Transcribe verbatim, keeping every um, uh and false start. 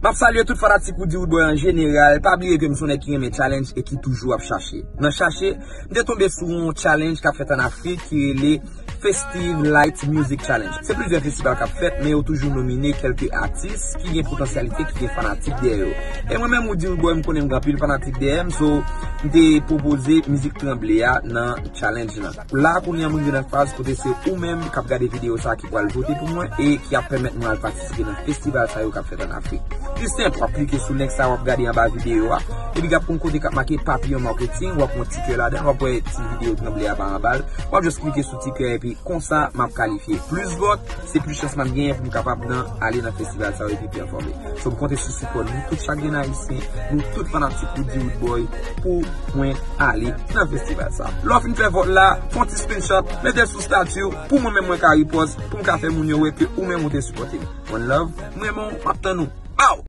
M ap salye tout fanatik Roody Roodboy an jeneral. Pa bliye ke m se yon nèg ki renmen challenge e ki toujou ap chache. Nan chache, m te tonbe sou yon challenge k ap fèt ann Afrik ki rele Festive Light Music Challenge. Se plizyè festival k ap fèt, men yo toujou nomine kèlke atis ki gen potansyalite, ki gen fanatik dèyè yo. E mwen menm, Roody Roodboy, m konnen m gen anpil fanatik dèyè m, so m te pwopoze mizik Tranble a nan challenge lan. La, kounye a, m rive nan faz kote se ou menm k ap gade videyo sa a ki pral vote pou mwen e ki ap pèmèt mwen al patisipe nan festival sa yo k ap fèt ann Afrik. Pi senp, w ap klike sou link sa a w ap gade anba videyo a, epi w ap gen yon kote k ap make Papillon Marketing, w ap wè yon ti kè ladan, w ap wè ti videyo Tranble a pa anba l, w ap just klike sou ti kè epi konsa m ap kalifye. Plis vòt, se plis chans m ap genyen pou m kapab nan ale nan festival sa yo epi pèfòme. So, m konte sou sipò nou tout, chak grenn Ayisyen, nou tout fanatik Roody Roodboy, pou mwen ale nan festival sa. Lè w fin fè vòt la, fè yon ti screenshot, mete l sou stati w, pou mwen menm mwen ka repost, pou m ka fè moun yo wè ke ou menm ou te sipòte m. One love, m renmen w, m ap tann ou. Bow!